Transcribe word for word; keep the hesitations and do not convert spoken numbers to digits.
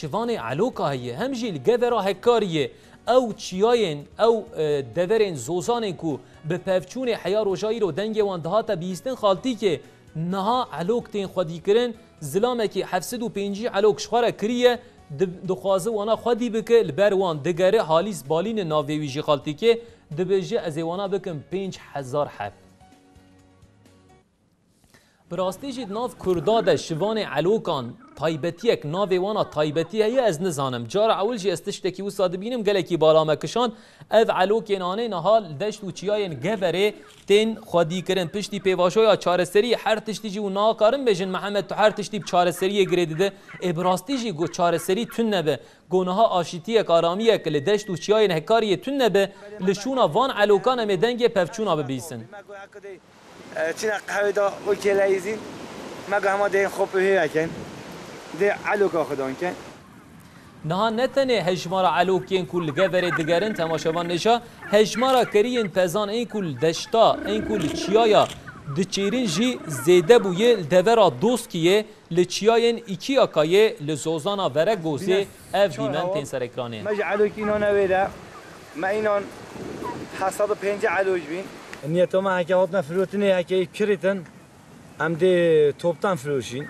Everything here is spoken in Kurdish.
Şivanê Eloka heye, hem jî li Gevera Hekkariyê ew çiyayên, ew, e, deverên zozanên ku bi pevçûnê heya roja îro dengê wan dihate bihîstin xaltîkê, niha Elok tên xwedîkirin, zilamekî heft sed û pêncî Elok ji xwe re kiriye, di-, dixwaze wana xwedî bike, li ber wan digere Halîs Balîne navê wî jî xaltîkê, dibêje ez ê wana bikim pênc hezar heb. Bi rastî jî di nav Kurda de şivanê Elokan taybetiyek, navê wan a taybetî heye, ez nizanim. Cara ewil jî ez tiştekî wisa dibînim, gelekî bala me kişand. Ev Elokên anê niha li deşt û çiyayên Geverê tên xwedîkirin. Piştî pêvajoya çareseriyê her tiştî jî û nakarin bêjin, Mihemed, tu her tiştî bi çareseriyê girê dide. Ê bi rastî jî got çareserî tune be. Go niha aşîtiyek, aramiyek li deşt û çiyayên Hekariyê tune be, li şûna van Elokan em ê dengê pevçûna bibîsin. Çina qehwê da û kêleyî zîn, me ga hema dê xwe pihê eken. Dê Eloka xwe dan ken. Niha ne tenê hejmara Elokên ku li Geverê digerin temaşevan nêşa, hejmara keriyên pezan ên ku li deşta, ên ku li çiyaya diçêrin jî zêde bûye, li devera Doskiyê, li çiyayên Îkiyakayê, li zozana Veregozê ev dîmen tên ser ekranê. Me ji Elokî înan e wê de. Me înan heft sed û pêncî Elok bîn. Niyeta me heke hatine firotinê, heke kirîtin, em dê toptan firoşîn.